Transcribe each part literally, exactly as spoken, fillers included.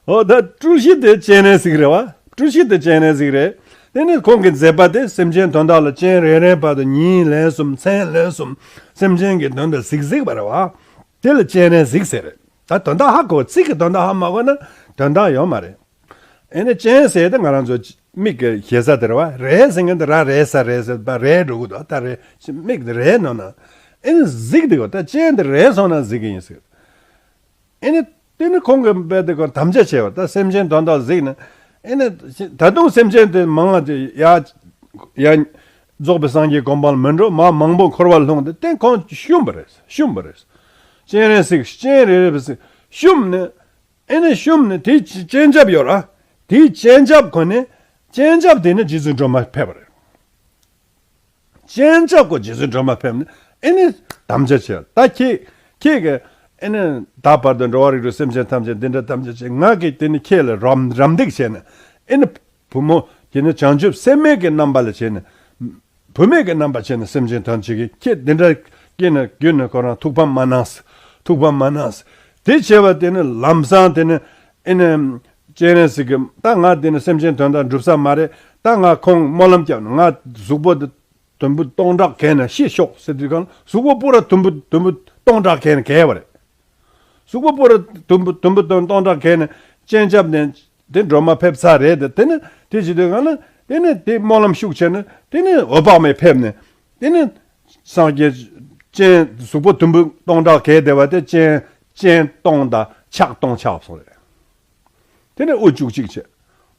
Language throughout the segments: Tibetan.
འོ་ད་སྤྲུལ་གཞི་དེ་སྤྱན་རས་གཟིགས་རེད་བ། སྤྲུལ་གཞི་དེ་སྤྱན་རས་གཟིགས་རེད། དེ་ནི་ཁོང་གི་མཛད་པ་དེ་སེམས་ཅན་དོན་དག་ལ་སྤྱན་རས་རས་བར་དུ་ཉིན་ལན་གསུམ་མཚན་ལན་གསུམ་སེམས་ཅན་གྱི་དོན་དུ་གཟིགས་གཟིགས་པ་རེད་བ། དེ་ལ་སྤྱན་རས་གཟིགས་ཟེར་རེད། ད་དོན་དག་ཧ་གོ། ཚིག་གི་དོན་དག་ཧ་མ་གོ་ན་དོན་དག་ཡོད་མ་རེད། ཨེ་ནི་སྤྱན་ཟེར་ཏེ་ང་རང་ཚོ་མིག་གི་ཞེ་ས་དེ་རེད་བ། རས་ཟེར་མཁན་དེ་ར་རས་ས་རས་ཟེར་བ་རས་འགྲོ་གི་འདུག་ད་རས་མིག་དེ་རས་ནོ་ན། ཨེ་ནི་གཟིགས་དེ་གོ། ད་སྤྱན་དེ་རས་སོང་ན་གཟིགས་གི་ཡིན་ཟེར། ཨེ་ནི་དེ་ནི་ཁོང་གི་དཔེ་དེ་ཁོང་དམ་བཅའ་བྱས་པ། ད་སེམས་ཅན་དོན་དག་གཟིགས་ནས། ཨེ་ནི་ད་དུང་སེམས་ཅན་དེ་མང་ང་དེ་ཡ་ཡ་རྫོགས་པའི་སངས་རྒྱས་གོ་འཕང་ལ་མི་འགྲོ་མ་མང་པོ་འཁོར་བ་ལྷུང་སྟེ་དེ་ཁོང་བཤུམས་པ་རེད། བཤུམས་པ་རེད། སྤྱན་རས་གཟིགས་སྤྱན་རས་རས་པའི་གཟིགས་བཤུམས་ནས། ཨེ་ནི་བཤུམས་ནས་དེའི་སྤྱན་ཆབ་ཡོད་ར། དེའི་སྤྱན་ཆབ་ཁོ་ནས་སྤྱན་ཆབ་དེ་ནི་རྗེ་བཙུན་སྒྲོལ་མ་ཕེབས་པ་རེད། སྤྱན་ཆབ་ཁོ་རྗེ་བཙུན་སྒྲོལ་མ་ཕེབས་ནས་ཨེ་ནི་དམ་བཅའ་བྱས། ད་ཁྱེད་ཁྱེད་ཀྱི་ཨེ་ནི་ད་བར་དུ་འགྲོ་བ་རིགས་དྲུག་སེམས་ཅན་ཐམས་ཅད་འདི་འདྲ་དམ་བཅའ་བྱས། ང་གིས་དེ་ནི་ཁྱེད་ལ་རམ་རམ་འདེགས་བྱས་ནས་ཨེ་ནི་བུ་མོ་དེ་ནི་བྱང་ཆུབ་སེམས་མེད་ཀྱི་རྣམ་པ་ལ་བྱས་ནས། བུད་མེད་ཀྱི་རྣམ་པ་བྱས་ནས་སེམས་ཅན་དོན་བྱེད་ཀྱི། ཁྱེད་འདི་འདྲ་སྐྱེས་ན་རྒྱུན་ནས་ཁོ་རང་ཐུགས་ཕམ་མ་གནང་། ཐུགས་ཕམ་མ་གནང་། དེ་བྱས་པ་དེ་ནི་ལམ་སང་དེ་ནི་ཨེ་ནི་སྤྱན་རས་གཟིགས་ཀྱིས་ད་ང་དེ་ནི་སེམས་ཅན་དོན་དག་འགྲུབ་ས་མ་རེད། ད་ང་ཁོང་སྨོན་ལམ་བརྒྱབ་ནས་ང་གཟུགས་པོ་འདི་དུམ་བུ་སྟོང་ཕྲག་གས་ནས་ཤི་ཤོག་ཟེར་དུས་གང་གཟུགས་པོ་པུ་ར་དུམ་བུ་དུམ་བུ་སྟོང་ཕྲག་གས་ནས་གས་པ་རེད། གཟུགས་པོ་པུ་ར་དུམ་བུ་དུམ་བུ་སྟོང་སྟོང་ཕྲག་གས་ནས་སྤྱན་ཆབ་ནས། དེ་སྒྲོལ་མ་ཕེབས་ཚར་རེད་དེ། དེ་ནི་དེ་བྱེད་དུས་གང་ན་དེ་ནི་དེ་སྨོན་ལམ་ཤུགས་ཆེ་ནི་དེ་ནི་འོད་དཔག་མེད་ཕེབས་ནས་དེ་ནི་སངས་རྒྱས་སྤྱན་གཟུགས་པོ་དུམ་བུ་སྟོང་ཕྲག་གས་བསྡད་པ་དེ་སྤྱན་སྤྱན་སྟོང་དང་ཕྱག་སྟོང་ཆགས་སོང་རེད། དེ་ནི་དབུ་བཅུ་གཅིག་བྱས།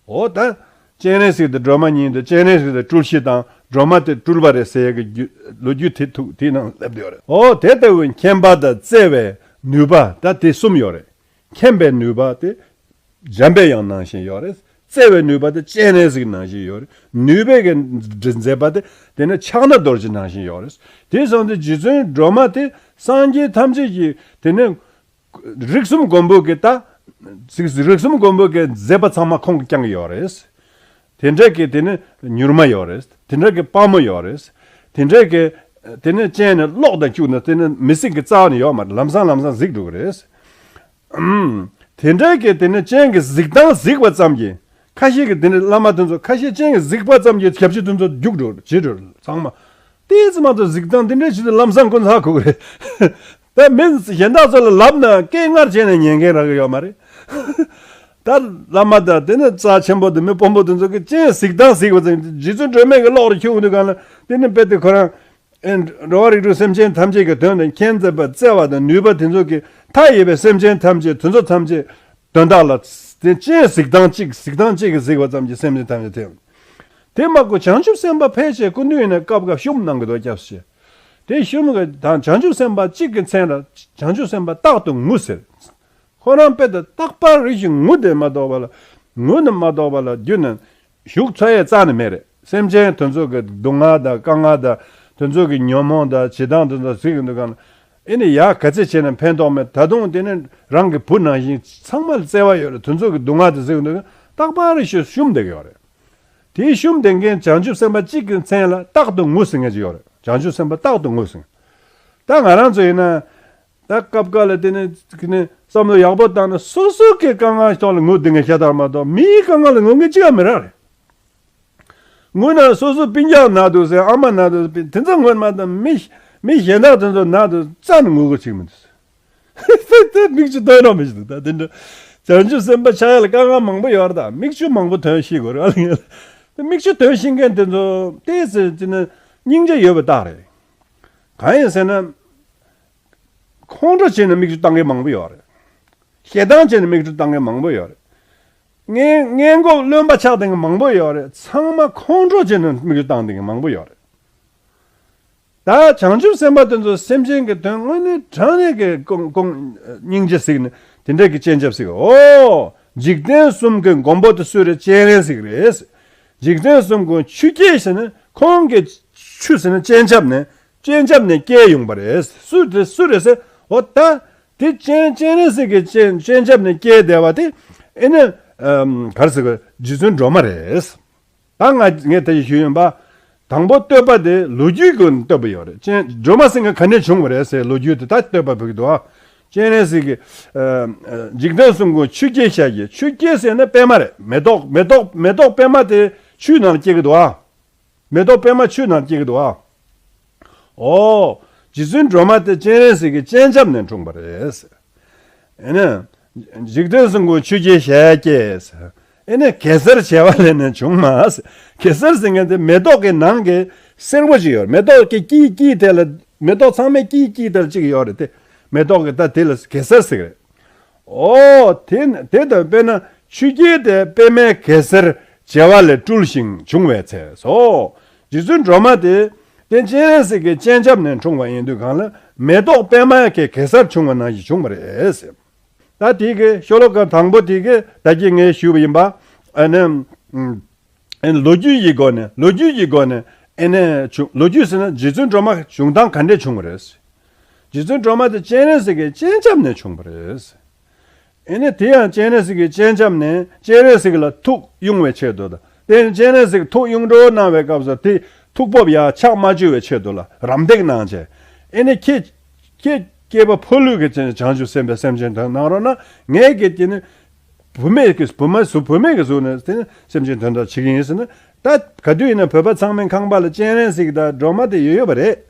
འོ་ད་སྤྱན་རས་གཟིགས་དང་སྒྲོལ་མ་གཉིས་དང་སྤྱན་རས་གཟིགས་དེ་སྤྲུལ་གཞི་དང་སྒྲོལ་མ་དེ་སྤྲུལ་པ་རེད་ཟེར་ཡ་གི་རྒྱུ་ལོ་རྒྱུས་དེ་ཐུག་དེའི་ནང་སླེབས་ཡོད་རེད། འོ་དེ་ལྟ་བུའི་མཁྱེན་པ་དང་བརྩེ་བའི་ནུས་པ་ད་དེ་གསུམ་ཡོད་རེད། མཁྱེན་པའི་ནུས་པ་དེ། འཇམ་པའི་དབྱངས་ནང་བཞིན་ཡོད་རེད། བརྩེ་བའི་ནུས་པ་དེ་སྤྱན་རས་གཟིགས་ནང་བཞིན་ཡོད་རེད། ནུས་པའི་གི་མཛད་པ་དེ་དེ་ནི་ཕྱག་ན་རྡོ་རྗེ་ནང་བཞིན་ཡོད་རེད། དེ་སོང་དུས་རྗེ་བཙུན་སྒྲོལ་མ་དེ་སངས་རྒྱས་ཐམས་ཅད་ཀྱི་དེ་ནི་རིགས་གསུམ་མགོན་པོ་གི་ད་རིགས་གསུམ་མགོན་པོ་གི་མཛད་པ་ཚང་མ་ཁོང་གིས་བསྐྱངས་ཀྱི་ཡོད་རེད། དེ་འདྲ་གི་དེ་ནི་མྱུར་མ་ཡོད་རེད། དེ་འདྲ་གི་དཔའ་མོ་ཡོད་རེད། དེ་འདྲ་གི་དེ་ནི་སྤྱན་ནི་གློག་དང་སྐྱུག་ན་དེ་ནི་མི་གཟིགས་ཀྱི་རྩ་བ་ནས་ཡོད་མ་རེད། ལམ་སང་ལམ་སང་གཟིགས་འགྲོ་གི་རེད། ཨུམ། དེ་འདྲའི་གི་དེ་ནི་སྤྱན་གྱི་གཟིགས་སྟངས་གཟིགས་པ་ཙམ་གྱིས། ཁ་ཤས་ཀྱི་དེ་ནི་བླ་མ་དེ་ཚོ་ཁ་ཤས་སྤྱན་གྱི་གཟིགས་པ་ཙམ་གྱིས་ཞབས་ཕྱི་དེ་ཚོ་རྒྱུགས་འགྲོ་བྱེད་འགྲོ་ཚང་མ། དེ་ཙམ་མ་གཏོགས་གཟིགས་སྟངས་དེ་འདྲའི་ཞིག་ལམ་སང་ཁོ་ཚ་གོ་གི་རེད། ད་མི་གཞན་དག་ཚོ་ལ་ལབ་ན་སྐད་ངར་བྱས་ནས་ཉན་མཁན་རག་གི་ཡོད་མ་རེད། ད་བླ་མ་དང་དེ་ནི་རྩ་ཆེན་པོ་དང་མི་དཔོན་པོ་དེ་ཚོ་གི་སྤྱན་གཟིགས་སྟངས་གཟིགས་པ་ཙམ་གྱིས་རྗེ་བཙུན་སྒྲོལ་མས་གི་གློག་རེ་ཁྱུག་འདུག་ག་ལ་དེ་ནི་དཔེ་དེ་ཁོ་རང་། ཨེ། འགྲོ་བ་རིགས་དྲུག་སེམས་ཅན་ཐམས་ཅད་ཀྱི་དོན་དུ་མཁྱེན་མཛད་པ་བརྩེ་བ་དང་ནུས་པ་དེ་ཚོ་གིས་མཐའ་ཡས་པའི་སེམས་ཅན་ཐམས་ཅད་དེ་ཚོ་ཐམས་ཅད་དོན་དག་ལ་དེ་སྤྱན་གཟིགས་སྟངས་གཅིག་གཟིགས་སྟངས་གཅིག་གིས་གཟིགས་པ་ཙམ་གྱིས་སེམས་ཅན་ཐམས་ཅད་དེ། དེ་མ་གོ་བྱང་ཆུབ་སེམས་དཔའ་ཕལ་ཆེར་སྐུ་མདུན་ཡིན་ན་སྐབས་སྐབས་བཤུམ་གནང་གི་འདུག་སྐྱབས་སུ་མཆི། དེ་བཤུམ་གི་དང་བྱང་ཆུབ་སེམས་དཔའ་གཅིག་གི་མཚན་ལ་བྱང་ཆུབ་སེམས་དཔའ་རྟག་ཏུ་ངུ་ཟེར། ཁོ་རང་དཔེ་དེ་རྟག་པར་རེ་ཞིག་ངུ་དེ་མ་གཏོགས་པ་ལ། ངུ་ནི་མ་གཏོགས་པ་ལ་རྒྱུ་ནི་ཞུགས་ཚར་ཡས་རྩ་ནས་མེད་རེད། སེམས་ཅན་དེ་ཚོ་གི་སྡུག་བསྔལ་དང་དཀའ་ངལ་དང་དེ་ཚོ་གི་ཉོན་མོངས་དང་བྱེད་སྟངས་དེ་ཚོ་གཟིགས་ཀྱི་འདུག་གམ། ཨེ་ནི་ཡ་ག་ཚད་བྱས་ན་ཕན་ཐོགས་མེད། ད་དུང་དེ་ནི་རང་གི་བུ་ནང་བཞིན་ཚང་མ་ལ་བརྩེ་བ་ཡོད་རེད། དེ་ཚོ་གི་སྡུག་བསྔལ་དེ་གཟིགས་ཀྱི་འདུག་གམ། རྟག་པར་རེ་ཞིག་བཤུམ་བསྡད་ཀྱི་ཡོད་རེད། དེའི་བཤུམ་བསྡད་མཁན་བྱང་ཆུབ་སེམས་དཔའ་གཅིག་གི་མཚན་ལ་རྟག་ཏུ་ངུ་ཟེར་མཁན་ཅིག་ཡོད་རེད། བྱང་ཆུབ་སེམས་དཔའ་རྟག་ཏུ་ངུ་ཟེར། ད་ང་རང་ཚོ་ཡིན་ན། ད་སྐབས་འགའ་ལ་དེ་ནི་ནི་བསམ་བློ་ཡག་པོ་བཏང་ན་སོ་སོ་གི་དཀའ་ངལ་ཐོག་ལ་ངུ་བསྡད་མཁན་ཤ་སྟག་མ་གཏོགས་མིའི་དཀའ་ངལ་ལ་ངུ་མཁན་གཅིག་ཀྱང་མི་རག་རེད། ངུ་ན་སོ་སོ་སྤུན་ཀྱག་ན་འདུག་ཟེར། ཨ་མ་ན་འདུག་ཟེར། དེ་ཚོ་ངུ་མ་གཏོགས་མི་མི་གཞན་དག་དེ་ཚོ་ན་འདུག་རྩ་ནས་ངུ་གི་ཅིག་མི་འདུག་དེ་དེ་མིག་ཆུ་བཏོན་རོགས་མི་ཞིག་འདུག་ད་དེ་འདྲ་བྱང་ཆུབ་སེམས་དཔའ་ཆགས་ཡ་ལ་དཀའ་ངལ་མང་པོ་ཡོད་རེད། ད་མིག་ཆུ་མང་པོ་ཐོན་ཤེས་དགོས་རེད། དེ་མིག་ཆུ་ཐོན་ཤེས་མཁན་དེ་ཚོ་ཏོག་ཙམ་ཅིག་ནི་སྙིང་རྗེ་ཡོད་པའི་རྟགས་རེད། གང་ཡིན་ཟེར་ན། ཁོང་ཁྲོ་བྱས་ནས་མིག་ཆུ་བཏང་མཁན་མང་པོ་ཡོད་རེད། ཞེ་སྡང་བྱས་ནས་མིག་ཆུ་བཏང་མཁན་མང་པོ་ཡོད་རེད། སྔན་སྔན་འགོག་རློན་པ་ཆགས་བསྡད་མཁན་མང་པོ་ཡོད་རེད། ཚང་མ་ཁོང་ཁྲོ་བྱས་ནས་མིག་ཆུ་བཏང་བསྡད་མཁན་མང་པོ་ཡོད་རེད། ད་བྱང་ཆུབ་སེམས་དཔའ་དེ་ཚོ་སེམས་ཅན་གྱི་དོན་དངོས་གནས་དྲང་གནས་ཀྱི་ཀུན་ཀུན་སྙིང་རྗེ་གཟིགས་ནས་དེ་འདྲ་གི་སྤྱན་ཆབ་གཟིགས། ཨོ། འཇིག་རྟེན་གསུམ་གྱི་མགོན་པོ་དེ་སུ་རེད། སྤྱན་རས་གཟིགས་རེད། འཇིག་རྟེན་གསུམ་མགོན་ཆུ་སྐྱེས་ཟེར་ན་ཁོང་གི་ཆུ་ཟེར་ན་སྤྱན་ཆབ་ནས། སྤྱན་ཆབ་ནས་སྐྱེས་ཡོང་བ་རེད། སུ་དེ་སུ་རེད་ཟེར། འོ་ད་དེ་སྤྱན་སྤྱན་རས་གཟིགས་ཀྱི་སྤྱན་སྤྱན་ཆབ་ནས་སྐྱེས་བསྡད་པ་དེ་ཨེ་ནི་ཨམ་ག་རེ་ཟེར་དགོས། རྗེ་བཙུན་སྒྲོལ་མ་རེད། ད་ང་ངས་ད་ཞུས་ཡོང་པ། དང་པོ་བསྟོད་པ་དེ་ལོ་རྒྱུས་ཀྱི་བསྟོད་པ་ཡོད་རེད། སྤྱན་སྒྲོལ་མ་ཟེར་མཁན་ག་ནས་བྱུང་བ་རེད་ཟེར་ལོ་རྒྱུས་དེ་ད་བསྟོད་པ་ཕུལ་གྱི་འདུག་ཨ། སྤྱན་རས་གཟིགས་ཀྱི་ཨ་ཨ་འཇིག་རྟེན་གསུམ་མགོན་ཆུ་སྐྱེས་ཞལ་གྱི། ཆུ་སྐྱེས་ཟེར་ན་པད་མ་རེད། མེ་ཏོག་མེ་ཏོག་མེ་ཏོག་པད་མ་དེ་ཆུའི་ནང་སྐྱེ་གི་འདུག་ཨ། མེ་ཏོག་པད་མ་ཆུའི་ནང་སྐྱེ་གི་འདུག་ཨ། ཨོ། རྗེ་བཙུན་སྒྲོལ་མ་དེ་སྤྱན་རས་གཟིགས་ཀྱི་སྤྱན་ཆབ་ནས་འཁྲུངས་པ་རེད། ཨེ་ནས། འཇིག་རྟེན་གསུམ་མགོན་ཆུ་སྐྱེས་ཞལ་སྐྱེས། ཨེ་ནས་གེ་སར་བྱེ་བ་ལས་ནས་བྱུང་མ། གེ་སར་ཟེར་མཁན་དེ་མེ་ཏོག་གི་ནང་གི་སེར་པོ་ཅིག་ཡོད་རེད། མེ་ཏོག་གི་དཀྱིལ་དཀྱིལ་དེ་ལ། མེ་ཏོག་ཚང་མའི་དཀྱིལ་དཀྱིལ་དེ་ལ་གཅིག་ཡོད་རེད་དེ། མེ་ཏོག་གི་ད་དེ་ལ་གེ་སར་ཟེར་གི་རེད། ཨོ། དེ་དེ་ལྟར་དཔེར་ན་ཆུ་སྐྱེས་དེ་པད་མའི་གེ་སར་བྱེ་བ་ལས་སྤྲུལ་ཞིང་བྱུང་བའི་ཚེ་སོ། རྗེ་བཙུན་སྒྲོལ་མ་དེ་དེ་སྤྱན་རས་གཟིགས་ཀྱི་སྤྱན་ཆབ་ནས་འཁྲུངས་པ་ཡིན་དུས་གང་ལ་མེ་ཏོག་པད་མ་གི་གེ་སར་བྱུང་བ་ནང་བཞིན་བྱུང་བ་རེད་ཟེར། ད་དེ་གི་ཤོ་ལོ་ཀ་དང་པོ་དེ་གི་ད་གིན་ངས་ཞུས་པ་ཡིན་པ། ཨ་ནི། ཨ་ནི་ལོ་རྒྱུས་ཀྱི་སྒོ་ནས། ལོ་རྒྱུས་ཀྱི་སྒོ་ནས། ཨ་ནི་བྱུང་། ལོ་རྒྱུས་ཟེར་ན་རྗེ་བཙུན་སྒྲོལ་མ་བྱུང་སྟངས་ག་འདྲས་བྱུང་བ་རེད། རྗེ་བཙུན་སྒྲོལ་མ་དེ་སྤྱན་རས་གཟིགས་ཀྱི་སྤྱན་ཆབ་ནས་བྱུང་བ་རེད། ཨེ་ནས་དེ་ཡང་སྤྱན་རས་གཟིགས་ཀྱི་སྤྱན་ཆབ་ནས་སྤྱན་རས་གཟིགས་ལ་ཐུགས་དབྱུང་བའི་ཆེད་དུ་དང་། དེ་ནས་སྤྱན་རས་གཟིགས་ཐུགས་དབྱུང་སྤྲོ་གནང་བའི་སྐབས་སུ་དེ་ཐུགས་སྤོབས་ཡར་ཕྱག་མ་བཅོལ་བའི་ཆེད་དུ་ལ་རམ་འདེགས་གནང་བྱས། ཨེ་ནས་ཁྱེད་ཁྱེད་སྐྱེས་པ་ཕོ་ལུས་ཀྱི་བྱང་ཆུབ་སེམས་དཔའི་སེམས་ཅན་དོན་གནང་རོགས་གནང་། ངས་ཀྱི་དེ་ནི་བུད་མེད་ཀྱི་བུ་མ་གཟུགས། བུད་མེད་ཀྱི་གཟུགས་ནས་དེ་ནི་སེམས་ཅན་དོན་དག་བྱེད་ཀྱི་ཡིན་ཟེར་ན། ད་ག་དུས་ཡིན་ན་བོད་པ་ཚང་མའི་ཁང་པ་ལ་སྤྱན་རས་གཟིགས་དང་སྒྲོལ་མ་དེ་ཡོད་ཡོད་པ་རེད།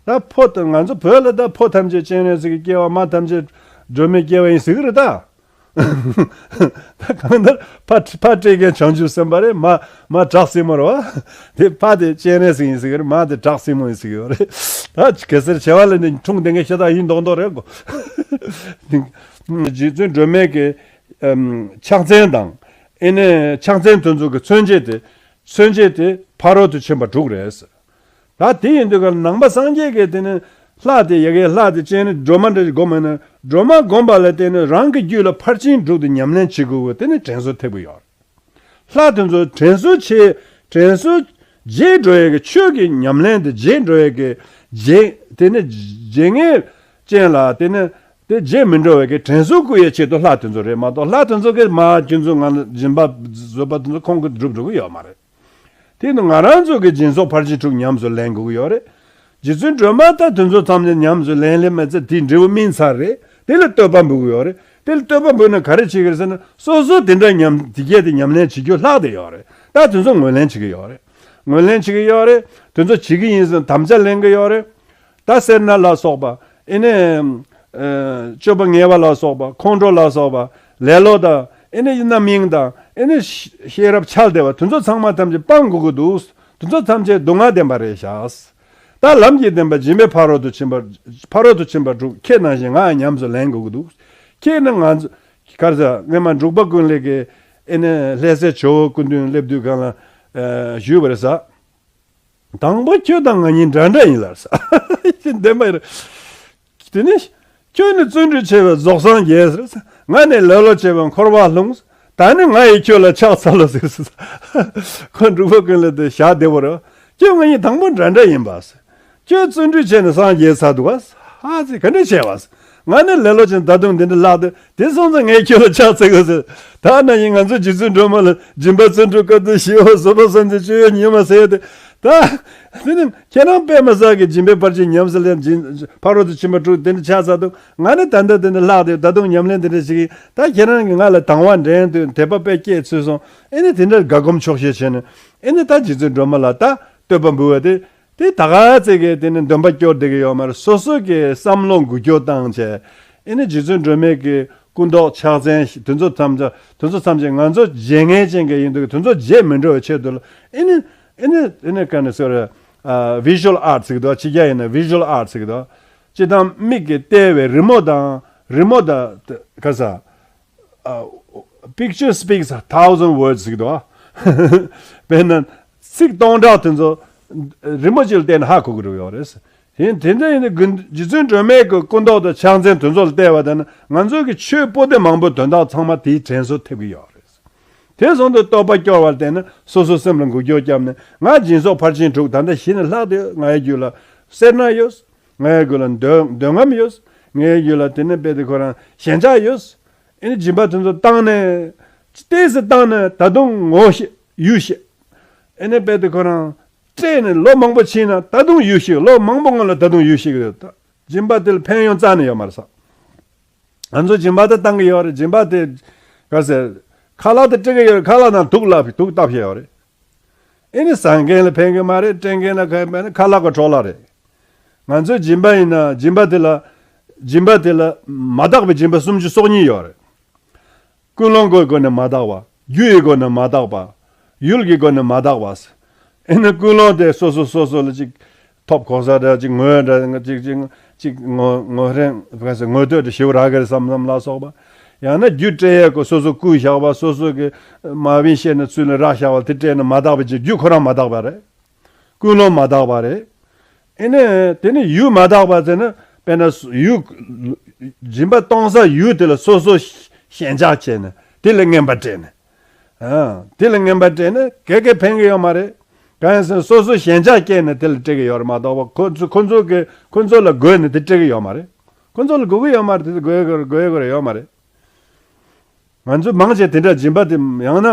ད་ཕོ་དང་། ང་ཚོ་བོད་ལ་ད་ཕོ་ཐམས་ཅད་སྤྱན་རས་གཟིགས་ཀྱི་སྐྱེ་བ། མ་ཐམས་ཅད་སྒྲོལ་མའི་སྐྱེ་བ་ཡིན་ཟེར་གི་རེད་ད། ད་གང་ལྟར་ཕ་ཕ་སྤྲད་མཁན་བྱང་ཆུབ་སེམས་དཔའ་རེད། མ་མ་བྲག་སྲིན་མོ་རེད་བ། དེ་ཕ་དེ་སྤྱན་རས་གཟིགས་ཡིན་ཟེར་གི་རེད། མ་དེ་བྲག་སྲིན་མོ་ཡིན་ཟེར་གི་ཡོད་རེད། ད་གེ་སར་བྱེ་བ་ལས་ནི་འཁྲུངས་བསྡད་མཁན་ཤ་སྟག་ཡིན་མདོག་མདོག་རེད་གོ། རྗེ་བཙུན་སྒྲོལ་མའི་གི་ཨམ་ཕྱག་མཚན་དང་། ཨེ་ནས་ཕྱག་མཚན་དེ་ཚོ་གི་མཚོན་བྱེད་དེ། མཚོན་བྱེད་དེ་ཕ་རོལ་ཏུ་ཕྱིན་པ་དྲུག་རེད། ད་དེ་ཡིན་དུས་ཀ་ནང་པ་སངས་རྒྱས་ཀྱི་དེ་ནི་ལྷ་དེ་ཡ་གི་ལྷ་དེ་སྤྱན་ནི་སྒྲོལ་མ་འདྲ་ཞིག་སྒོམ་ཡིན་ན། སྒྲོལ་མ་སྒོམ་པ་ལ་བརྟེན་ནས་རང་གི་རྒྱུད་ལ་ཕར་ཕྱིན་དྲུག་དེ་ཉམས་ལེན་བྱེད་དགོས་པ་དེ་ནི་དྲན་གསོ་ཐེབས་ཀྱི་ཡོད་རེད། ལྷ་དེ་ཚོ་དྲན་གསོ་བྱེད། དྲན་གསོ་བརྗེད་འགྲོ་ཡ་གི་ཆོས་ཀྱི་ཉམས་ལེན་དེ་བརྗེད་འགྲོ་ཡ་གི་བརྗེད། དེ་ནི་བརྗེད་ངེས་ཅན་ལ་དེ་ནི་དེ་བརྗེད་མི་འགྲོ་བའི་གི་དྲན་གསོ་བསྐུལ་ཡའི་ཆེད་དུ་ལྷ་དེ་ཚོ་རེད་མ་གཏོགས། ལྷ་དེ་ཚོ་གིས་མ་ཁྱོད་ཚོ་ང་ལ་སྦྱིན་པ་བཟོས་པ་དེ་ཚོ་ཁོང་གིས་སྒྲུབ་འགྲོ་གི་ཡོད་མ་རེད། དེ་ནི་ང་རང་ཚོ་གི་སྦྱིན་སོགས་ཕར་ཕྱིན་དྲུག་ཉམས་སུ་ལེན་དགོས་ཀྱི་ཡོད་རེད། རྗེ་བཙུན་སྒྲོལ་མ་ད་དེ་ཚོ་ཐམས་ཅད་ཉམས་སུ་ལེན་ལེན་མ་ཚད་དེའི་འབྲས་བུ་སྨིན་ཚར་རེད། དེ་ལ་བསྟོད་པ་འབུལ་གྱི་ཡོད་རེད། དེ་ལ་བསྟོད་པ་འབུལ་ན་ག་རེ་བྱེད་ཀྱི་རེད་ཟེར་ན། སོ་སོ་དེ་འདྲ་ཉམས། དེ་སྐད་དེ་ཉམས་ལེན་བྱེད་རྒྱུ་ལྷག་བསྡད་ཡོད་རེད། ད་དེ་ཚོ་ངོས་ལེན་བྱེད་ཀྱི་ཡོད་རེད། ངོས་ལེན་བྱེད་ཀྱི་ཡོད་རེད། དེ་ཚོ་བྱེད་ཀྱི་ཡིན་ཟེར་དམ་བཅའ་ལེན་གྱི་ཡོད་རེད། ད་སེར་སྣ་ལ་སོགས་པ། ཨེ་ནས་ཨ་སྤྱོད་པ་ངན་པ་ལ་སོགས་པ། ཁོང་ཁྲོ་ལ་སོགས་པ། ལེ་ལོ་དང་། ཨེ་ནས་རྣམ་གཡེང་དང་། ཨེ་ནས་ཤེས་རབ་འཆལ་བསྡད་པ་དེ་ཚོ་ཚང་མ་ཐམས་ཅད་སྤང་དགོས་ཀྱི་འདུག། དེ་ཚོ་ཐམས་ཅད་སྡུག་བསྔལ་བདེན་པ་རེད་ཤག། ད་ལམ་གྱི་བདེན་པ་སྦྱིན་པའི་ཕ་རོལ་ཏུ་ཕྱིན་པ། ཕ་རོལ་ཏུ་ཕྱིན་པ་དྲུག་ཁྱེད་ནང་བཞིན་ང་ཉམས་སུ་ལེན་དགོས་ཀྱི་འདུག། ཁྱེད་ནི་ང་ཚོ་ག་རེ་ཟ། སྔོན་མ་འབྲུག་པ་ཀུན་ལེགས་ཀྱིས་ཨེ་ནས་ལྷ་སའི་ཇོ་བོ་སྐུ་མདུན་སླེབས་དུས་སྒང་ལ་ཨ་ཞུས་པ་རེད་ཟ། དང་པོ་ཁྱོད་དང་ང་གཉིས་འདྲ་འདྲ་ཡིན་ལབ་ཟ། བདེན་པ་རེད། དེ་ནས་ཁྱོད་ནི་བརྩོན་འགྲུས་ཆེ་བས་རྫོགས་སངས་རྒྱས་ཟེར། ང་ནི་ལེ་ལོ་ཆེ་བས་འཁོར་བར་ལྷུང་། ད་ནི་ང་ཡིས་ཁྱོད་ལ་ཕྱག་འཚལ་ལོ་ཟེར། ཁོ་འབྲུག་པ་ཀུན་ལེགས་དེ་ཞག་བདེ་བོ་རེད། ཁྱོད་ང་གཉིས་དང་པོ་འདྲ་འདྲ་ཡིན་པ། ཁྱོད་བརྩོན་འགྲུས་ཆེ་ནས་སངས་རྒྱས་ཚར་འདུག་ག། ཧ་ཙི་ག་འདྲ་བྱས་པ། ང་ནི་ལེ་ལོ་ཆེན་ད་དུང་འདི་འདྲ་ལྷག་སྟེ། དེ་སོང་ཙང་ངས་ཁྱོད་ལ་ཕྱག་འཚལ་དགོས་ཟེར། ད་ནང་བཞིན་ང་ཚོ་རྗེ་བཙུན་སྒྲོལ་མ་ལ་སྦྱིན་པ་བརྩོན་འགྲུས་དཀའ་ཐུབ་ཞི་བ་བཟོད་པ་སེམས་བསྐྱེད་སྤྱོད་ཡུལ་ཉི་མ་ཟེར་ཏེ། ད་དེ་ནི་ཁྱེད་རང་དཔེ་མི་སྲིད་ཀྱི་སྦྱིན་པའི་ཕར་ཕྱིན་ཉམས་སུ་ལེན། སྦྱིན་ཕ་རོལ་ཏུ་ཕྱིན་པ་དྲུག་དེ་འདྲ་ཕྱག་འཚལ་འདུག། ང་ནི་ད་ལྟ་དེ་འདྲ་ལྷག་སྟེ་ད་དུང་ཉམས་ལེན་དེ་འདྲ་ཞིག་ཡིན། ད་ཁྱེད་རང་གིས་ང་ལ་དང་བ་འདྲེན་དུས་དད་པ་དཔེ་སྐྱེས་ཚུལ་སོང་། ཨེ་ནི་དེ་འདྲ་དགའ་སྒོམ་ཆོག་ཤེས་བྱས་ནས། ཨེ་ནི་ད་རྗེ་བཙུན་སྒྲོལ་མ་ལ་ད་བསྟོད་པ་འབུལ་བ་དེ། དེ་ད་ག་ཚད་ཀྱི་དེ་ནི་འདོན་པ་སྐྱོར་བསྡད་ཀྱི་ཡོད་མ་རེད། སོ་སོ་གི་བསམ་བློ་འགུལ་སྐྱོར་བཏང་བྱས། ཨེ་ནི་རྗེ་བཙུན་སྒྲོལ་མའི་གི་སྐུ་མདོག་ཕྱག་མཚན་དེ་ཚོ་ཐམས་ཅད། དེ་ཚོ་ཐམས་ཅད་ང་ཚོ་བརྗེད་ངེས་ཅན་གྱི་ཡིན་འདུག། དེ་ཚོ་བརྗེད་མི་འགྲོ་བའི་ཆེད་དུ་ལ། ཨེ་ནི་ཨེ་ནི་ཨེ་ནི་ག་ནས་ཟེར། ཨ་visual arts ཟེར་གི་འདུག། ཕྱི་རྒྱལ་ཡིན་ན་visual arts ཟེར་གི་འདུག། སྤྱིར་བཏང་མིག་གིས་བལྟས་པའི་རི་མོ་དང་། རི་མོ་དང་ག་ས། ཨ། Picture speaks a thousand words ཟེར་གི་འདུག། ཨ། དཔེར་ན་ཚིག་སྟོང་ཕྲག་དེ་ཚོ་རི་མོ་གཅིག་ལ་བལྟས་ན་ཧ་གོ་གི་རེད་ཡོད་རེད། ཡིན། དེ་འདྲ་ཡིན་ན་དགེ་འདུན་རྗེ་བཙུན་སྒྲོལ་མའི་གི་སྐུ་མདོག་དང་ཕྱག་མཚན་དེ་ཚོ་ལ་བལྟས་པ་དང་ན། ང་ཚོ་གི་ཆོས་པོ་ཏི་མང་པོའི་དོན་དག་ཚང་མ་དེའི་དྲན་གསོ་ཐེབས་ཀྱི་ཡོད་རེད། དེ་སོང་དུས་བསྟོད་པ་སྐྱོར་བ་ལ་བརྟེན་ནས་སོ་སོའི་སེམས་ལ་འགུལ་སྐྱོད་བརྒྱབ་ནས། ང་སྦྱིན་སོགས་ཕར་ཕྱིན་དྲུག་ད་ལྟ་གཞི་ནས་ལྷག་སྟེ་ཡོད། ང་ཡི་རྒྱུད་ལ་སེར་སྣ་ཡོད། ང་ཡི་རྒྱུད་ལ་འདོད་འདོད་རྔམ་ཡོད། ང་ཡི་རྒྱུད་ལ་དེ་ནས་དཔེ་དེ་ཁོ་རང་ཞེན་ཆགས་ཡོད། ཨེ་ནི་སྦྱིན་པ་དེ་ཚོ་བཏང་ནས། ཏོག་ཙམ་བཏང་ནས་ད་དུང་ངོ་ཤེས་ཡུལ་ཤེས། ཨེ་ནི་དཔེ་དེ་ཁོ་རང་སྤྲད་ནས་ལོ་མང་པོ་ཕྱིན་ན་ད་དུང་ཡུལ་ཤེས། ལོ་མང་པོ་སྔོན་ལ་ད་དུང་ཡུལ་ཤེས་ཀྱི་ཡོད། ད་སྦྱིན་པ་དེ་ལ་ཕན་ཡོན་རྩ་ནས་ཡོད་མ་རེད་ས། ང་ཚོ་སྦྱིན་པ་དེ་བཏང་གི་ཡོད་རེད། སྦྱིན་པ་དེ་ག་ཟེར། ཁ་ལག་དེ་སྤྲད་གི་ཡོད་རེད། ཁ་ལག་ནང་དུག་ལབ་དུག་བཏབ་བཞག་ཡོད་རེད། ཨེ་ནི་ཟ་མཁན་ལ་ཕན་གི་མ་རེད། སྤྲད་མཁན་ལ་ཁ་ཕན་ནི་ཁ་ལག་གི་འཕྲོ་བརླག་རེད། ང་ཚོའི་སྦྱིན་པ་ཡིན་ན་སྦྱིན་པ་དེ་ལ་སྦྱིན་པ་དེ་ལ་མ་དག་པའི་སྦྱིན་པ་སུམ་ཅུ་སོ་གཉིས་ཡོད་རེད། ཀུན་སློང་གི་སྒོ་ནས་མ་དག་པ། རྒྱུ་ཡི་སྒོ་ནས་མ་དག་པ། ཡུལ་གྱི་སྒོ་ནས་མ་དག་པ། ཨེ་ནི་ཀུན་སློང་དེ་སོ་སོ་སོ་སོ་ལ་ཅིག་ཐོབ་གོ་ས་འདྲ་ཅིག་ངོས་འདྲ་ཅིག་ཅིག་ཅིག་ངོ་ངོ་ཧྲེང་བས་ངོ་བསྟོད་དེ་ཞེ་པོ་རག་གི་རེད་བསམ་བསམ་ལ་སོགས་པ། ཡང་ན་རྒྱུ་སྤྲད་ཡས་ཀྱི་སོ་སོ་བསྐུལ་བཞག་པ། སོ་སོ་གི་མ་བིན་ཤེས་ནས་ཚུལ་ལ་རག་བཞག་པ་དེ་སྤྲད་ན་མ་དག་པ་ཅིག་རྒྱུ་ཁོ་རང་མ་དག་པ་རེད། ཀུན་སློང་མ་དག་པ་རེད། ཨེ་ནས་དེ་ནི་ཡུལ་མ་དག་པ་ཟེར་ན། དཔེར་ན་ཡུལ། སྦྱིན་པ་གཏོང་ས་ཡུལ་དེ་ལ་སོ་སོ་ཞེན་ཆགས་བྱས་ནས་དེ་ལ་རྔན་པ་སྤྲད་ནས། ཨ། དེ་ལ་རྔན་པ་སྤྲད་ནས་ག་གེ་ཕན་གི་ཡོད་མ་རེད། གང་ཡིན་ཟེར་ན་སོ་སོ་ཞེན་ཆགས་སྐྱེས་ནས་དེ་ལ་སྤྲད་གི་ཡོད་རེད་མ་གཏོགས་པ། ཁོ་ཚོ་ཁོ་ཚོ་གི་ཁོ་ཚོ་ལ་དགོས་ནས་དེ་སྤྲད་གི་ཡོད་མ་རེད། ཁོ་ཚོ་ལ་དགོས་གི་ཡོད་མ་རེད། དེ་དགོས་གི་དགོས་གི་ཡོད་མ་རེད། ང་ཚོ་མང་ཆེ་དེ་འདྲ་སྦྱིན་པ་དེ་ཡང་ན་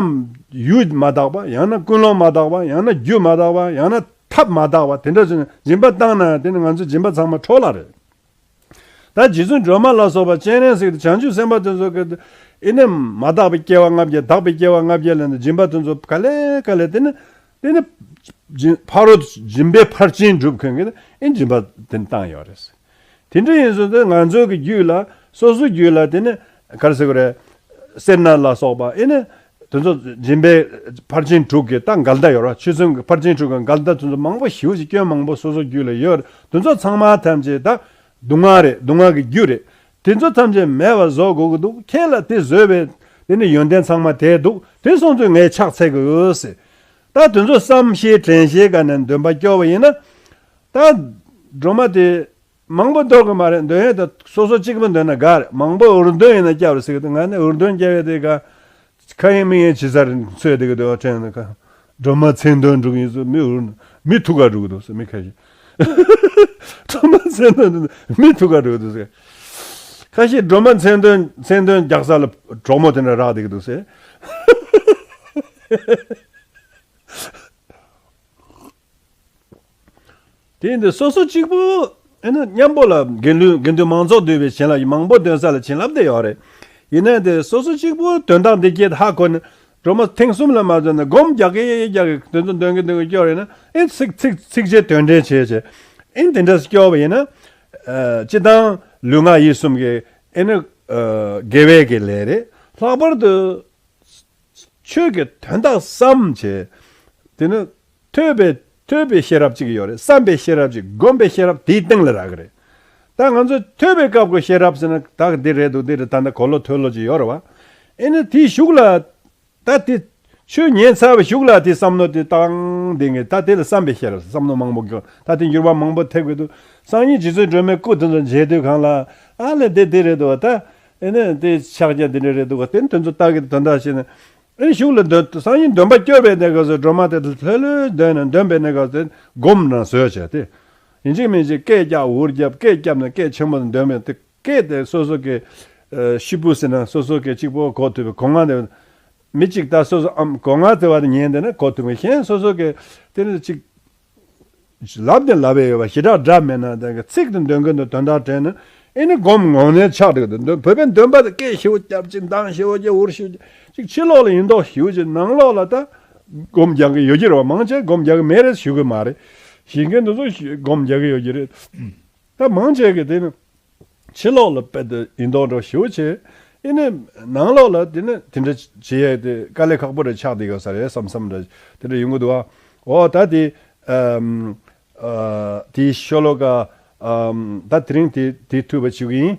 ཡུལ་མ་དག་པ། ཡང་ན་ཀུན་སློང་མ་དག་པ། ཡང་ན་རྒྱུ་མ་དག་པ། ཡང་ན་ཐབས་མ་དག་པ། དེ་འདྲ་བྱས་ནས་སྦྱིན་པ་བཏང་ན་དེ་ནི་ང་ཚོ་སྦྱིན་པ་ཚང་མ་འཕྲོ་བརླག་རེད། ད་རྗེ་བཙུན་སྒྲོལ་མ་ལ་སོགས་པ་སྤྱན་རས་གཟིགས་དང་བྱང་ཆུབ་སེམས་དཔའ་དེ་ཚོ་གི་ཨེ་ནི་མ་དག་པའི་སྐྱེ་བ་ལྔ་བརྒྱ། དག་པའི་སྐྱེ་བ་ལྔ་བརྒྱ་ལེན་ནས་སྦྱིན་པ་དེ་ཚོ་ག་ལེ་ག་ལེ་དེ་ནི་དེ་ནི་སྦྱིན་ཕ་རོལ་སྦྱིན་པའི་ཕར་ཕྱིན་སྒྲུབ་མཁན་གྱི་ཨེ་སྦྱིན་པ་དེ་བཏང་ཡོད་རེད། དེ་འདྲ་ཡིན་ཙང་ང་ཚོའི་གི་རྒྱུད་ལ་སོ་སོའི་རྒྱུད་ལ་དེ་ནི་ག་རེ་ཟེར་དགོས་རེད། སེར་སྣ་ལ་སོགས་པ་ཨེ་ནི་དེ་ཚོ་སྦྱིན་པའི་ཕར་ཕྱིན་དྲུག་གི་ད་འགལ་ཟླ་ཡོད་རེད། ཆོས་ཚུལ་གྱི་ཕར་ཕྱིན་དྲུག་གི་འགལ་ཟླ་དེ་ཚོ་མང་པོ་ཞེ་པོ་ཅིག་སྐྱོན་མང་པོ་སོ་སོའི་རྒྱུད་ལ་ཡོད་རེད། དེ་ཚོ་ཚང་མ་ཐམས་ཅད་ད་སྡུག་བསྔལ་རེད། སྡུག་བསྔལ་གྱི་རྒྱུ་རེད། དེ་ཚོ་ཐམས་ཅད་མེད་པ་བཟོ་དགོས་ཀྱི་འདུག་ཁྱེད་ལ་དེ་བཟོས་པའི་དེ་ནི་ཡོན་ཏན་ཚང་མ་དེ་འདུག་དེ་སོང་ཙང་ངས་ཕྱག་འཚལ་གྱི་ཡོད་ཟེར། ད་དེ་ཚོ་བསམ་ཤེས་དྲན་ཤེས་ག་ནས་འདོན་པ་སྐྱོར་བ་ཡིན་ན། ད་སྒྲོལ་མ་དེ། མང་པོ་འདོན་གི་མ་རེད། འདོན་ཡས་དེ་སོ་སོ་གཅིག་པུ་འདོན་ན་དགའ་རེད། མང་པོ་འུར་འདོན་ཡིན་ན་སྐྱབས་རེད་ཟེར་གི་འདུག་ང་ནི་འུར་འདོན་རྒྱག་ཡས་དེ་ག་ཁ་ཡིན་མིག་ཡིན་བྱེད་ས་རེད། འཚོལ་བསྡད་གི་འདུག་དྲན་ན་ག་སྒྲོལ་མ་མཚན་འདོན་འགྲོ་གི་ཡིན་ཟེར་མི་འུར། མི་ཐུག་ག་འགྲོ་གི་འདུག་ཟེར་མི་ཁ་ཤས། སྒྲོལ་མ་མཚན་འདོན་མི་ཐུག་ག་འགྲོ་གི་འདུག་ཟེར། ཁ་ཤས་སྒྲོལ་མ་མཚན་འདོན་མཚན་འདོན་རྒྱག་ས་ལ་གྲོགས་མོ་དེ་འདྲ་རག་བསྡད་གི་འདུག་ཟེར། དེ་ཡིན་དུས་སོ་སོ་གཅིག་པུ་ཨེ་ནི་མཉམ་པོ་ལ་དགེ་འདུན་དགེ་འདུན་མང་ཚོགས་འདུས་པའི་བྱིན་རླབས་ཀྱིས་མང་པོ་འདོན་ས་ལ་བྱིན་རླབས་དེ་ཡོད་རེད། ཡིན་ནའི་དེ་སོ་སོ་གཅིག་པུ་དོན་དག་འདི་སྐད་ཧ་གོ་ནས་སྒྲོལ་མ་ཐེངས་གསུམ་ལ་མ་འདོན་ན་སྒོམ་རྒྱག་གི་རྒྱག་གི་དོན་ཚོ་འདོན་གི་འདོན་གི་སྐྱོར་ཡིན་ན་ཨེ་ཚིག་ཚིག་ཚིག་བཅད་དོན་འགྲེལ་བྱས་བྱས་ཨེ་དེ་འདྲ་སྐྱོར་བ་ཡིན་ན། ཨ་སྤྱི་བཏང་ལུས་ངག་ཡིད་གསུམ་གྱི་ཨེ་ནི་ཨ་དགེ་བའི་གི་ལས་རེད། ལྷག་པར་དུ། ཆོས་ཀྱི་དོན་དག་བསམ་བྱས། དེ་ནི་ཐོས་པའི་ཐོས་པའི་ཤེས་རབ་ཅིག་ཡོད་རེད། བསམ་པའི་ཤེས་རབ་ཅིག་སྒོམ་པའི་ཤེས་རབ་དེའི་སྟེང་ལ་རག་གི་རེད། ད་ང་ཚོས་ཐོས་པའི་སྐབས་ཀྱི་ཤེས་རབ་ཟེར་ན་ད་འདི་རེད་འདུག་འདི་རེད། ད་ནི་གོ་ལོ་ཐོས་ལོ་ཅིག་ཡོད་རེད་བ། ཨེ་ནི་དེའི་གཞུག་ལ་ད་དེ་ཆོས་ཉན་ཚར་བའི་གཞུག་ལ་དེ་བསམ་མནོ་དེ་བཏང་དེ་ངས་ད་དེ་ལ་བསམ་པའི་ཤེས་རབ་བསམ་མནོ་མང་པོ་གི་ད་དེ་འགྱུར་བ་མང་པོ་ཐེབས་ཀྱི་འདུག་སང་ཉིན་རྗེ་བཙུན་སྒྲོལ་མའི་སྐུ་དེ་ཚོ་མཇལ་དུས་གང་ལ་ཨ་ལས་དེ་དེ་རེད་འདུག་བ། ད་ཨེ་ནི་དེ་ཕྱག་རྒྱ་འདི་འདྲ་རེད་འདུག་བ། དེ་ནི་དེ་ཚོ་ལྟ་གི་དོན་དག་བཤད་ན། ཨེ་གཞུག་ལ་འདོན་སང་ཉིན་འདོན་པ་སྐྱོར་བའི་གནས་སྐབས་སུ་སྒྲོལ་མ་དེ་ལྷོད་ལྷོད་འདོན་ནས་འདོན་པའི་གནས་སྐབས་སུ་སྒོམ་ནང་བཟོས་བྱས་ཏེ། ཡིན་གཅིག་མིན་གཅིག་སྐད་རྒྱག་འུར་རྒྱབ་སྐད་རྒྱབ་ནས་སྐད་ཆེན་པོ་འདོན་པའི་དེ་སྐད་དེ་སོ་སོ་གི་ཨ་ཤི་བུ་ཟེར་ན་སོ་སོ་གི་གཅིག་པོ་གོ་ཐུབ་པའི་གོ་ང་དེ། མི་གཅིག་ད་སོ་སོ་ཨམ་གོ་ང་དེ་བ་དེ་ཉན་དེ་ན་གོ་ཐུབ་པའི་གཞན་སོ་སོ་གི་དེ་ནི་གཅིག་ལབ་ནས་ལབ་ཡས་ཡོད་པ་ཞེ་དྲག་འདྲ་མེད་ན་དེ་གི་ཚིག་དེ་འདོན་གི་འདུག་དོན་དག་དྲན་ན་ཨེ་ནི་སྒོམ་ངོ་ནས་ཆགས་འགྲོ་གི་འདུག་བོད་པའི་འདོན་པ་དེ་སྐད་ཞེ་པོ་རྒྱབ་ཅིག་མདངས་ཞེ་པོ་རྒྱབ་འུར་ཞེ་པོ་རྒྱབ་ཅིག་ཕྱི་ལོགས་ལ་ཡིན་མདོག་ཞེ་པོ་ཅིག་ནང་ལོགས་ལ་ད་སྒོམ་རྒྱག་གི་ཡོད་ཀྱི་རེད་བ། མང་ཆེ་སྒོམ་རྒྱག་གི་མེད་རེད་ཞུ་གི་མ་རེད། ཞེད་མཁན་དེ་ཚོ་ཞུ་སྒོམ་རྒྱག་གི་ཡོད་ཀྱི་རེད། ད་མང་ཆེ་གི་དེ་ནི་ཕྱི་ལོགས་ལ་དཔེ་དེ་ཡིན་མདོག་འདྲ་ཞེ་པོ་བྱས། ཨེ་ནི་ནང་ལོགས་ལ་དེ་ནི་དེ་འདྲ་བྱེད་ཡས་དེ་དཀའ་ལས་ཁག་པོ་རེ་ཆགས་བསྡད་ཡོད་ས་རེད་བསམ་བསམ་འདྲ་དེ་འདྲ་ཡོང་གི་འདུག་ཨ། འོ་ད་དེ་ཨམ། ཨ་དེའི་ཤོ་ལོ་ཀ་ཨམ། ད་དེ་རིང་དེ་དེ་ཐུག་པ་བྱེད་ཀྱི་ཡིན།